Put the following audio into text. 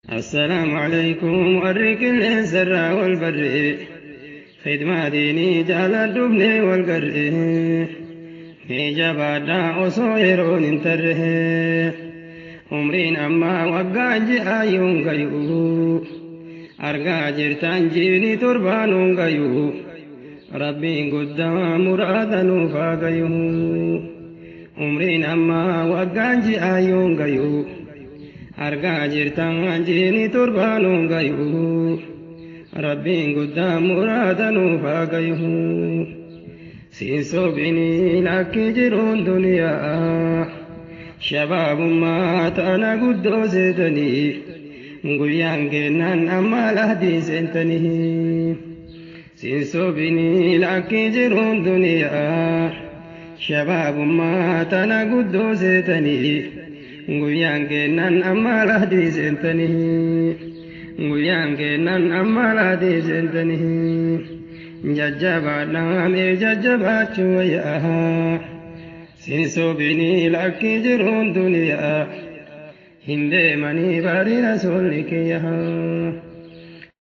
Assalaamu alaykum warri qilleensarraa wal barre, khidmaa diinii jaaladhufne wal garre. Mee jabaadhaa osoo yeroon hin tarre, umriin ammaa waggaan ji'aayyuun gayu, argaa jirtan jiini torbaanuun gayu. Rabbiin guddaa muraada nuuf haa gayu. Umriin ammaa waggaan ji'aayyuun gayu, argaa jirtan jiini torbaanuun gayu. Rabbiin guddaa muraada nuuf haa gayu. Siin sobinii lakki jiruun duniyaa, shabaabummaa tana guddoo seetanii, guyyaan kennan amma lahdii seentanii. Siin sobinii lakki jiruun duniyaa, shabaabummaa tana guddoo seetanii, guyyaan kennan amma lahdii seentanii. Guyyaan kennan amma lahdii seentanii. Jajjabaadhaa mee jajjabaachuu wayyaa, siin sobinii lakki jiruun duniyaa, hin deemanii bari rasuulli kiyyaa.